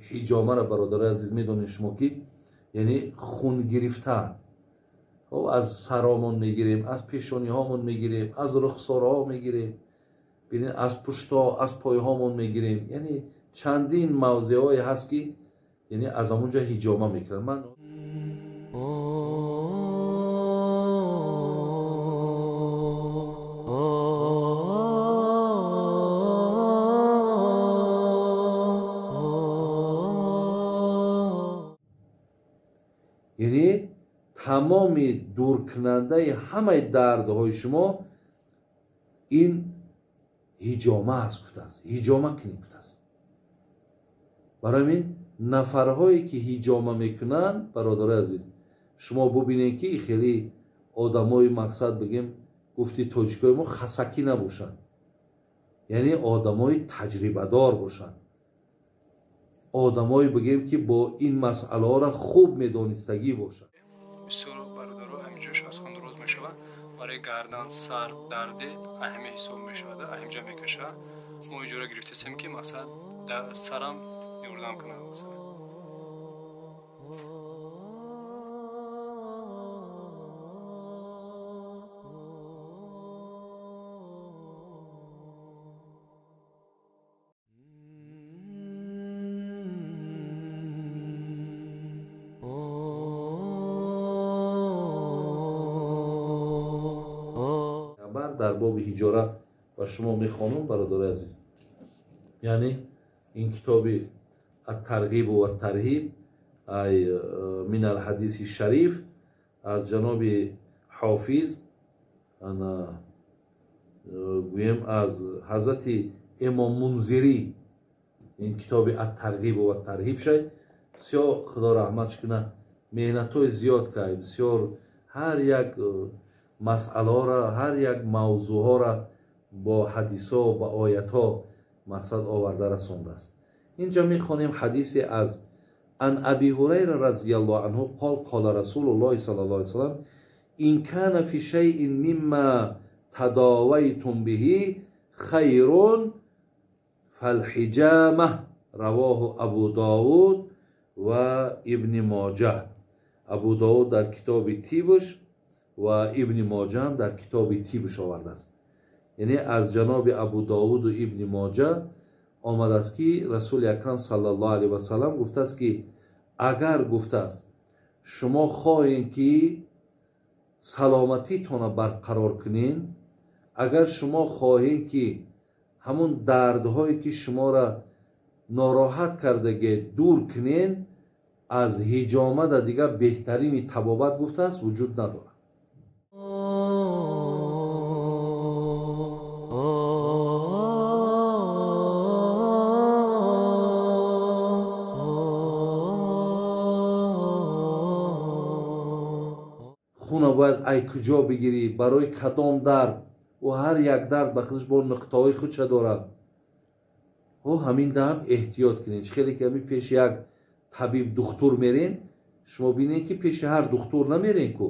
Ҳиҷомаро, бародарои азиз, медонед шумо ки яъне хун гирифтан аз саромон мегирем, аз пешониҳомон мегирем, аз рухсорҳо мегирем, бинед, аз пуштҳо, аз пойҳомон мегирем. Яъне чандин мавзеъҳое ҳаст ки яъне аз ҳамонҷо ҳиҷома мекунанд. Ман яъне тамоми дуркунандаи ҳамаи дардҳои шумо ин ҳиҷома аст, гуфтааст. Ҳиҷома кунед, гуфтааст. Барои ин нафарҳое ки ҳиҷома мекунанд, бародарои азиз, шумо бубинед ки хеле одамои, мақсад бигем, гуфти тоҷикои мо, хасакӣ набошанд, яъне одамои таҷрибадор бошанд, одамое бигем ки бо ин масъалаҳоро хуб медонистагӣ бошанд. Бисёр бародаро ҳаминҷош аз хун рӯз мешавад, барои гардан, сар дарде аҳаме ҳисоб мешавад, аҳамҷа мекашад. Мо иҷора гирифтасем ки мақсад дар сарам ёрдам кунад. Дар боби ҳиҷора ба шумо мехонам, бародари азиз. Яъне ин китоби ат-тарғиб ва ат-тарҳиб ай мин ал-ҳадиси шариф аз ҷаноби ҳофиз, ана гӯем аз ҳазрати имом Мунзирӣ, ин китоби ат-тарғиб ва ат-тарҳиб шай. Бисёр худо раҳматш кунад, меҳнатҳои зиёд кард, бисёр ҳар як масъалаҳоро, ҳар як мавзӯъҳоро бо ҳадисҳо, ба оятҳо мақсад оварда расондааст. Инҷо мехонем ҳадисе аз ан Аби Ҳурайра разияллоҳу анҳу қол қола Расулуллоҳи саллаллоҳу алайҳи васаллам ин кана фи шайъин мимма тадовайтум биҳи хайрун фалҳиҷома, равоҳу Абу Довуд ва Ибни Моҷа. Абу Довуд дар китоби тибш ва Ибни Моҷа ҳам дар китоби тибш овардааст. Яъне аз ҷаноби Абу Довуду Ибни Моҷа омадааст ки Расули Акрам саллаллоҳу алайҳи васаллам гуфтааст ки агар, гуфтааст, шумо хоҳед ки саломатитонро барқарор кунед, агар шумо хоҳед ки ҳамун дардҳое ки шуморо нороҳат кардаге дур кунед, аз ҳиҷома да дигар беҳтарини табобат, гуфтааст, вуҷуд надорад. Хуна бояд ай куҷо бигирӣ, барои кадом дард, ӯ ҳар як дард ба худаш бо нуқтаҳои худша дорад. Ӯ ҳамин даҳам эҳтиёт кунед. Чӣ хеле ки ҳамин пеши як табиб духтур мерен, шумо бинед ки пеши ҳар духтур намерен ку.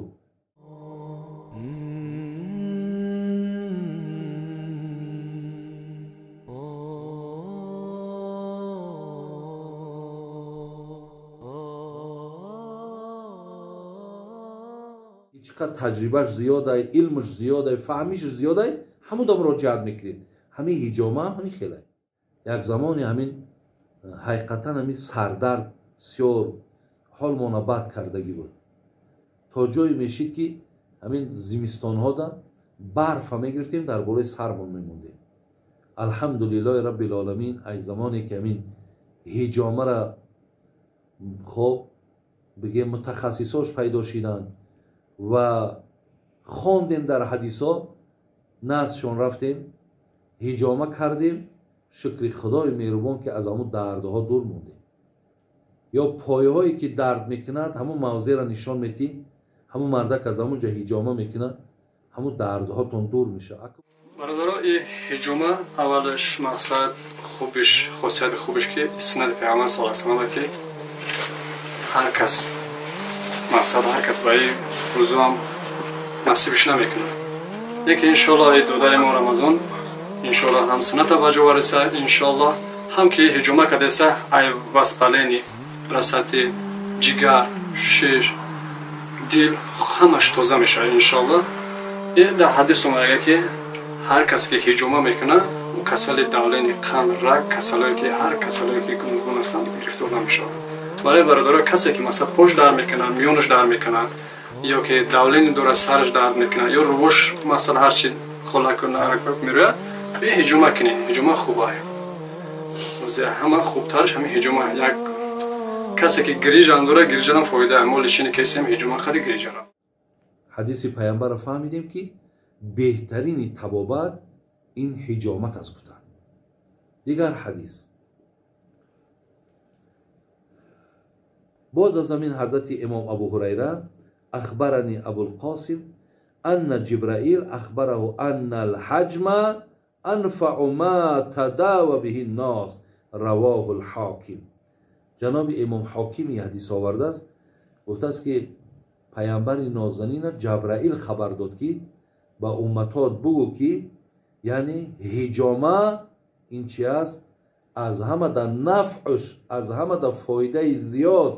Чӣ қадр таҷрибаш зиёдай, илмаш зиёдай, фаҳмиш зиёдай, ҳамуда муроҷиат мекунед. Ҳамин ҳиҷома ҳам ҳамин хелай. Як замоне ҳамин ҳақиқатан ҳамин сардард бисёр ҳолмона бад кардагӣ буд. То ҷое мешид ки ҳамин зимистонҳода барфа мегирифтем, дар болои сармон мемондем. Алҳамдулиллоҳи раббил оламин, ай замоне ки ҳамин ҳиҷомаро хоб бигем мутахассисош пайдо шиданд ва хондем дар ҳадисҳо, наздшон рафтем, ҳиҷома кардем, шукри худои меҳрубон ки аз ҳамун дардҳо дур мондем. Ё пойҳое ки дард мекунад, ҳамун мавзеъро нишон метӣ, ҳамун мардак аз ҳамун ҷо ҳиҷома мекунад, ҳамун дардҳотон дур мешавад. Бародаро, и ҳиҷома аввалаш мақсад хубиш, хосияти хубиш ки суннати Паёмбар саллаллоҳу алайҳи васаллам ки ҳар кас мақсад ҳар кас ба ин рӯзу ҳам насибиш намекунад. Лекин иншоаллоҳ и додари мо Рамазон Иншоаллоҳ ҳам сунната ба ҷо вареса, иншоаллоҳ ҳам ки ҳиҷома кардеса, ай воспаление расати ҷигар, шиш, дил ҳамаш тоза мешавад, иншоаллоҳ. Дар ҳадис омадага, ки ҳар кас ки ҳиҷома мекунад, ӯ касали давление, қанд, рак, касалое ки ҳар касалое ки гуногун ҳастанд, гирифтор намешавад. Барои бародаро, касе ки масалан пош дард мекунад, миёнаш дард мекунад, ё ки давление дорад, сараш дард мекунад, ё рувош, масалан, ҳарчи холаку нарак мерояд, бе ҳиҷома кунед. Ҳиҷома хубае, ҳама хубтараш ҳамин ҳиҷома. Як касе ки грижам дорад, грижарам фоида. Мо лечение кесем ҳиҷома хари грижара. Ҳадиси паямбарро фаҳмидем, ки беҳтарини табобат ин ҳиҷомат аст, гуфтанд. Дигар ҳадис боз аз ҳамин ҳазрати имом Абу Ҳурайра: ахбарани Абулқосим анна Ҷибраил ахбараҳу анна алҳаҷма анфау ма тадава биҳи ннос, равоҳу лҳоким. Ҷаноби имом Ҳокими ҳадис овардааст, гуфтааст, ки паямбари нозанина Ҷабраил хабар дод, ки ба умматот бугӯ, ки яъне ҳиҷома ин чи аст, аз ҳама да нафъш, аз ҳама да фоидаи зиёд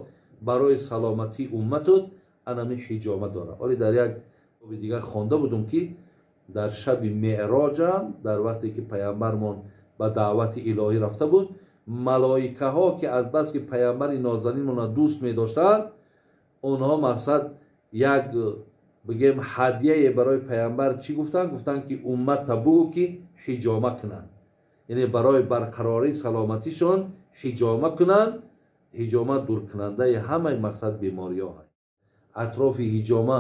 барои саломатии умматут анами ҳиҷома дорад. Вале дар як боби дигар хонда будум, ки дар шаби меъроҷам, дар вақте ки паямбармон ба даъвати илоҳӣ рафта буд, малоикаҳо, ки азбаски паямбари нозанинмонро дӯст медоштанд, онҳо мақсад як бигем ҳадияе барои паямбар чӣ гуфтанд? Гуфтанд, ки умматта бугӯ, ки ҳиҷома кунанд, яъне барои барқарории саломатишон ҳиҷома кунанд. Ҳиҷома дуркунандаи ҳамаи мақсад бемориҳо. Атрофи ҳиҷома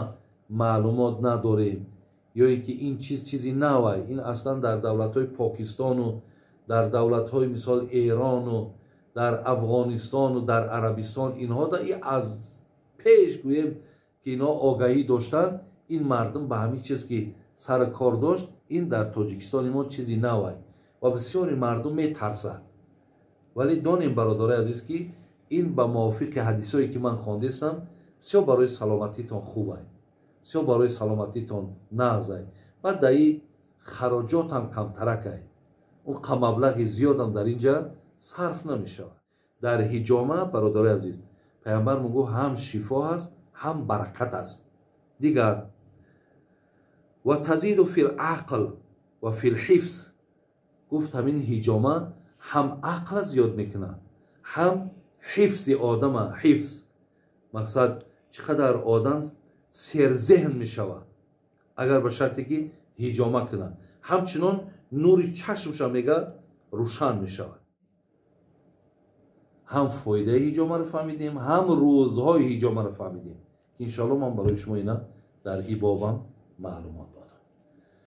маълумот надорем, ё ин ки ин чиз чизи навай. Ин аслан дар давлатҳои Покистону дар давлатҳои мисол Эрону дар Афғонистону дар Арабистон инҳо да и аз пеш гӯем, ки инҳо огаҳӣ доштанд. Ин мардум ба ҳамин чиз ки сари кор дошт. Ин дар Тоҷикистони мо чизи навай ва бисёри мардум метарсад. Вале донем, бародарои азиз, ки ин ба мувофиқи ҳадисое ки ман хондестам, бисёр барои саломатитон хубай, бисёр барои саломатитон нағзай. Баъд дар и хароҷотам камтаракай, он қа маблағи зиёдам дар ин ҷа сарф намешавад. Дар ҳиҷома, бародарои азиз, паямбар мегӯ, ҳам шифо ҳаст, ҳам баракат аст. Дигар: ва тазиду фи лақл ва фи лҳифз. Гуфт, ҳамин ҳиҷома ҳам ақла зиёд мекунад, ҳам ҳифзи одама. Ҳифз мақсад чӣ қадар одам серзеҳн мешавад, агар ба шарте ки ҳиҷома кунад. Ҳамчунон нури чашмша мега рӯшан мешавад. Ҳам фоидаи ҳиҷомаро фаҳмидем, ҳам рӯзҳои ҳиҷомаро фаҳмидем, ки иншоалло ман барои шумо ина дар ибобам маълумот додам.